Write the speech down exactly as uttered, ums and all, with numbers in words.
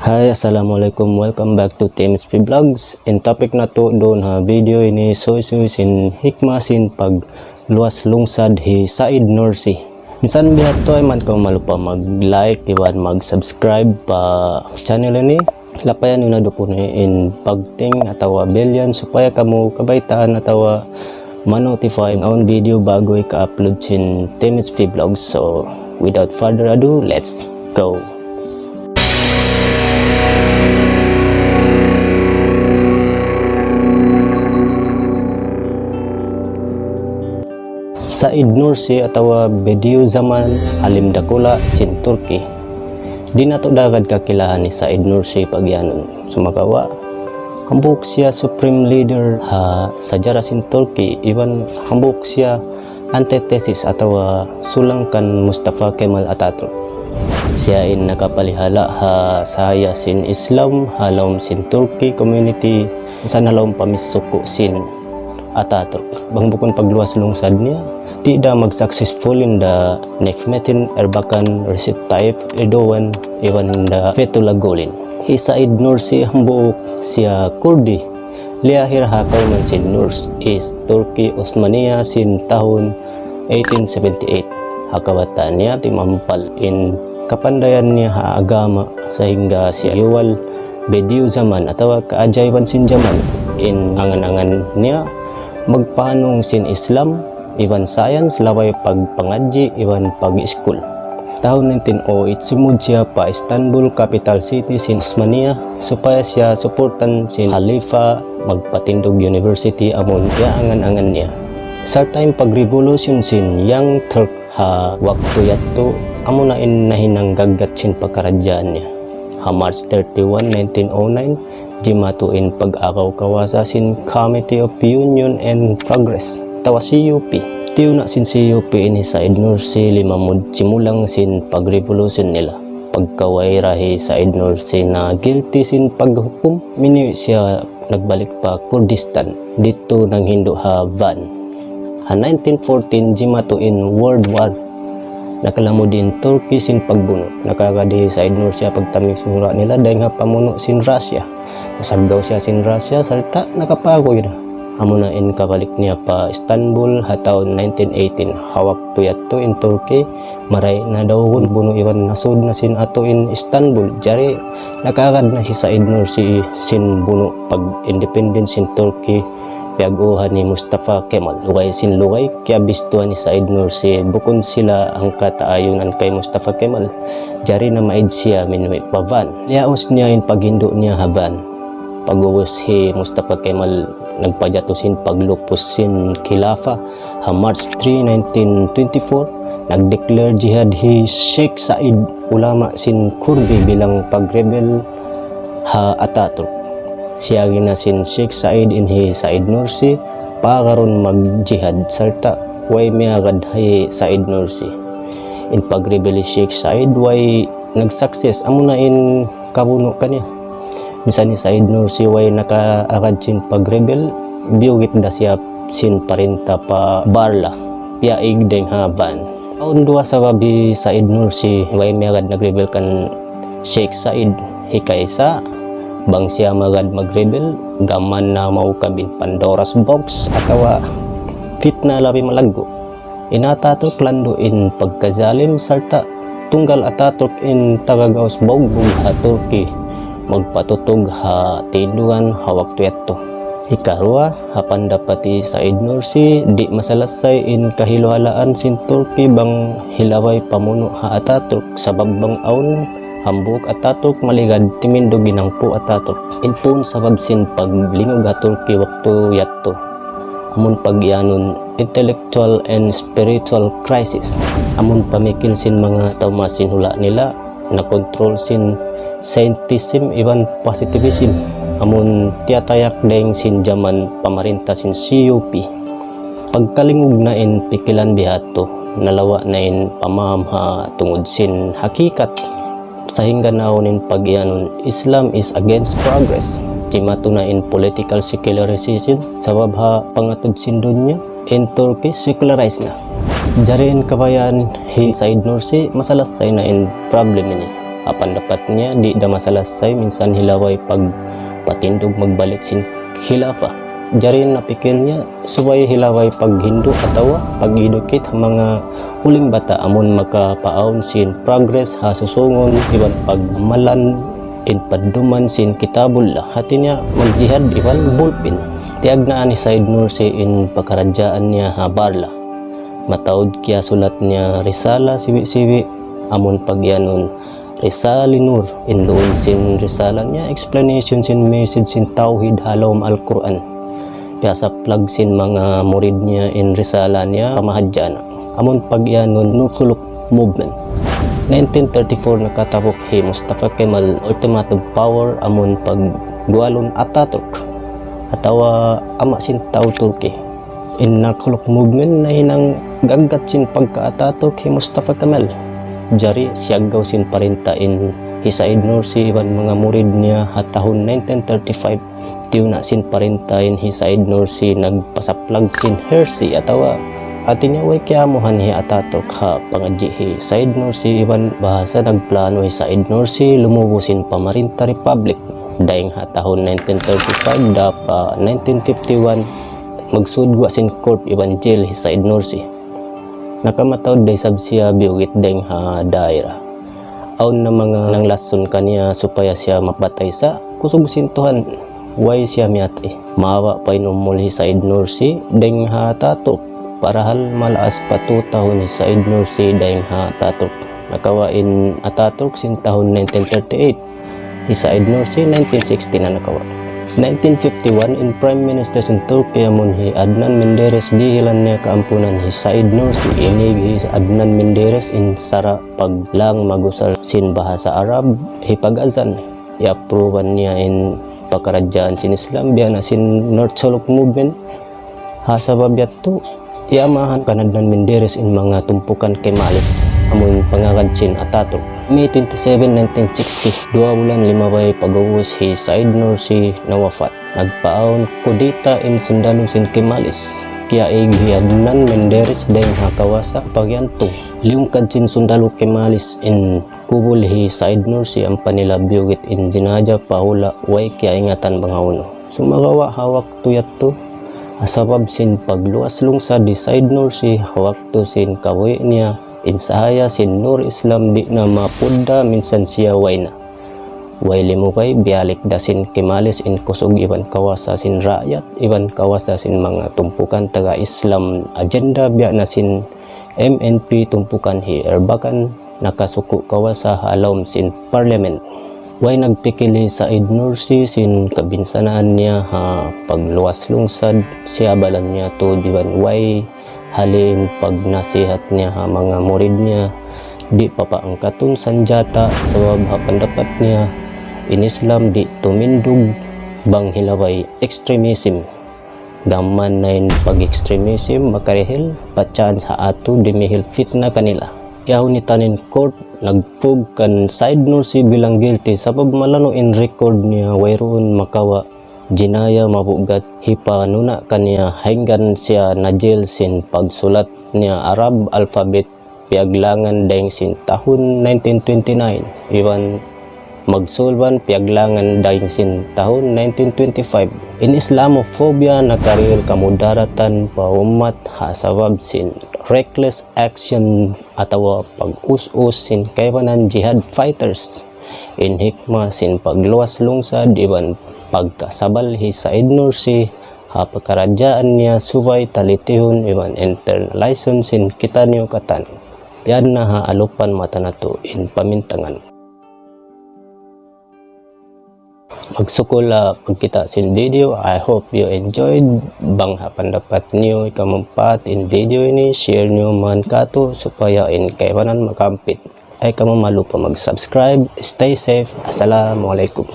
Hi, assalamualaikum. Welcome back to T M H P Vlogs. In topic natu' duun ha video ini, suysuy sin hikmah sin pagluwas lungsad hi Said Nursi. Minsan biya' ha yan, ayaw kamu malupa mag-like iban mag-subscribe pa channel ini. Lapayan niyu na duun in pagting atawa bell yan supaya kamu kabaytaan atawa ma-notify in awn video ba'gu ika-upload sin T M H P Vlogs. So, without further ado, let's go! Said Nursi atawa Bediüzzaman, alim dakula' sin Turkey. Di' natu' da agad kakilahan hi Said Nursi pagiyanun. Sumagawa', hambuuk siya supreme leader ha sajara sin Turkey, iban hambuuk siya antithesis atawa sulang kan Mustafa Kemal Ataturk. Siya in nakapalihala' ha sahaya sin Islam ha lawm sin Turkey community, minsan ha lawm pa misuku' sin Ataturk. Bang bukun pagluwas lungsad niya, di' da mag-successful in the Necmettin Erbakan, Recep Tayyip Erdogan, iban in the Fethullah Gulen. Hi Said Nursi hambuuk siya Kurdi. Liyahil ha kawman sin Nurs, East Turkey, Osmania sin tahun eighteen seventy-eight. Ha kabataan niya, timampal in kapandayan niya ha agama, sahingga siya iyuwal Bediüzzaman atawa kaajaiban sin jaman. In angan-angan niya magpahanung sin Islam iban science, labay pagpangadji' iban pag-iskul. Tahun nineteen oh eight, simud siya pa Istanbul, capital city sin Osmania, supaya siya suportan sin Khalifa magpatindug university amun iyaangan-angan niya. Sarta' in pag-revolution sin Young Turk ha waktu yadtu, amuna in nahinang gaggat sin pakaradjaan niya. Ha March thirty-one, nineteen oh nine, jimatu in pag-agaw kawasa sin Committee of Union and Progress, atawa C U P. Tiyuna' sin C U P ini hi Said Nursi limamud simulang sin pag-revolution nila. Pagka way ra hi Said Nursi na guilty sin paghukum, minuwi' siya nagbalik pa Kurdistan. Didtu nanghindu' ha Van. Ha nineteen fourteen, jimatu in World War. Nakalamud in Turkey sin pagbunu'. Nakaagad hi Said Nursi ha pagtamik sin hula' nila dayn ha pamunu' sin Russia. Nasaggaw siya sin Russia, sarta' nakapaguy na. Amuna in kabalik niya pa Istanbul ha tahun nineteen eighteen. Ha waktu yadtu in Turkey, maray na daw bunu' iban nasud na sin atu in Istanbul. Jari nakaagad na hi Said Nursi sin bunu' pag-independence sin Turkey, piyag-uhan hi Mustafa Kemal. Lugay sin lugay, kiyabistuhan hi Said Nursi, bukun sila hangka taayunan kay Mustafa Kemal. Jari namaid siya minuwi' pa Van. Liyaus niya in paghindu' niya ha Van. Pag'ubus hi Mustafa Kemal nagpajatu sin paglupus sin khilafa. Ha March three, nineteen twenty-four, nag-declare jihad hi Sheikh Said, ulama sin Kurdi, bilang pag-rebel ha Ataturk. Siyagi na sin Sheikh Said in hi Said Nursi, paagarun mag-jihad, sarta' way miyagad hi Said Nursi. In pag-rebel hi Sheikh Said way nag-success, amuna in kabunu' kaniya. Minsan hi Said Nursi way nakaagad sin pag-rebel, biyugit da siya sin parinta pa Barla, piyaig dayn ha Van. Awn duwa sabab hi Said Nursi way miyagad nag-rebel kan Sheikh Said. Hikaisa, bang siya magad mag-rebel, gam na maukab in Pandora's box atawa fitna labi malaggu'. In Ataturk landu' in pagkazalim sarta' tunggal Ataturk in taga gaus baugbug ha Turkey magpatutug ha tindugan ha waktu yadtu. Hikaruwa, ha pandapat hi Said Nursi, di' masalassay in kahilu-halaan sin Turkey bang hilaway pamunu' ha Ataturk, sabab bang awn hambuuk Ataturk maligad timindug in hangpu' Ataturk. In puun sabab sin paglingug ha Turkey waktu yadtu, amun pagiyanun intellectual and spiritual crisis. Amun pamikil sin manga tau masi sin hula' nila, nakontrol sin scientism iban positivism. Amun tiyatayak dayng sin jaman pamarinta sin C U P. Pagkalingug na in pikilan bihadtu, nalawa' na in pamaham ha tungud sin hakikat. Sahingga na awn in pagiyanun Islam is against progress. Jimatu na in political secularization sabab ha pangatud sin dunya, in Turkey secularized na. Jari in kabayaan hi Said Nursi, masalassay na in problem ini. Ha pandapat niya, di' da masalassay minsan hilaway pagpatindug magbalik sin khilafa. Jari in napikil niya, subay hilaway paghindu' atawa pag-educate ha manga huling bata' amun makapaawn sin progress ha susungun iban pagmalan in padduman sin Kitabullah. Hati niya magjihad iban bulpin. Tiyagnaan hi Said Nursi in pakaradjaan niya ha Barla. Mataud kiyasulat niya risala siwi'-siwi' amun pag'iyanun Risale Nur, in duun sin risala niya, explanation sin message sin Tawhid ha lawm Al-Qur'an. Piyasaplag sin manga murid niya in risala niya pamahadjana. Amun pag'iyanun Nurul Huluk Movement. Nineteen thirty-four nakatabuk hi Mustafa Kemal ultimatum power amun pagguwalun Ataturk atawa ama' sin tau Turki. In Nurul Huluk Movement nahinang gaggat sin pagka-Ataturk hi Mustafa Kemal. Jari siyaggaw sin parinta in hi Said Nursi iban manga murid niya ha tahun nineteen thirty-five. Tiyuna' sin parinta in hi Said Nursi nagpasaplag sin heresy atawa hati niya way kiyaamuhan hi Ataturk ha pangadji' hi Said Nursi iban bahasa nagplano hi Said Nursi lumubu sin pamarinta republic. Dayng ha tahun nineteen thirty-five da pa nineteen fifty-one, magsud guwa' sin court iban jail hi Said Nursi. Nakamataud da isab siya biyugit dayng ha daira. Awn na manga nanglasun kaniya supaya siya mapatay sa' kusug sin Tuhan, way siya miyatay. Mawa' pa in umul hi Said Nursi dayng ha Ataturk. Parahal malaas pa tu tahun hi Said Nursi dayng ha Ataturk. Nakawa' in Ataturk sin tahun nineteen thirty-eight. Hi Said Nursi nineteen sixty na nakawa'. Nineteen fifty-one, in Prime Minister sin Turkey amun hi Adnan Menderes, dihilan niya kaampunan hi Said Nursi. Inig hi Adnan Menderes in sara' paglang magusal sin bahasa Arab, hipag-azan. Iapruban niya in pakaradjaan sin Islam, biya' na sin Nurul Huluk Movement. Ha sabab yadtu, iyamahan kan Adnan Menderes in manga tumpukan Kemalis, amun pangagad sin Ataturk. May twenty-seven, nineteen sixty, duwa bulan limabay pag'ubus hi Said Nursi nawafat. Nagpaawn kudeta in sundalu sin Kemalis. Kiyaig hi Adnan Menderes dayng ha kawasa pagyantu. Liyungkad sin sundalu Kemalis in kubul hi Said Nursi ampa nila biyugit in jinaja pa hula' way kiyaingatan bang hawnu. Sumagawa' ha waktu yadtu, ha sabab sin pagluwas lungsad hi Said Nursi, ha waktu sin kabuhi' niya, in sahaya sin Nur Islam di' na mapudda minsan siya way na. Way limugay, biyalik da sin Kemalis in kusug iban kawasa sin raayat, iban kawasa sin manga tumpukan taga Islam agenda biya' na sin M N P tumpukan hi Erbakan nakasuku' kawasa ha lawm sin parliament. Way nagpikil hi Said Nursi sin kabinsanaan niya ha pagluwas lungsad, siyabalan niya tuud iban way halin pagnasihat niya ha manga murid niya, di' papaangkatun sanjata sabab ha pandapat niya, in Islam di' tumindug bang hilaway extremism. Gam mayan na in pag-extremism makarihil pa chance ha atu dimihil fitna kanila. Yaun nitan in court nagprove kan Said Nursi bilang guilty sabab malanu' in record niya wayruun makawa' jinaya mabugat hipanuna' kaniya hangkan siya na-jail sin pagsulat niya Arab alphabet piyaglangan dayng sin tahun nineteen twenty-nine, iban magsulban piyaglangan dayng sin tahun nineteen twenty-five. In Islamophobia nakarihil kamudaratan pa ummat ha sabab sin reckless action atawa pag-us-us sin kaibanan jihad fighters. In hikmah sin pagluwas lungsad iban pagkasabal hi Said Nursi ha pakaradjaan niya subay talitihun iban internalize-un sin kitaniyu katan. Yan na ha alupan mata natu' in pamintangan. Magsukul ha pagkita' sin video. I hope you enjoyed. Bang ha pandapat niyu ikamumpaat in video ini, share niyu man katu' supaya in kaibanan makampit. Ay kamu malupa mag-subscribe. Stay safe. Assalamualaikum.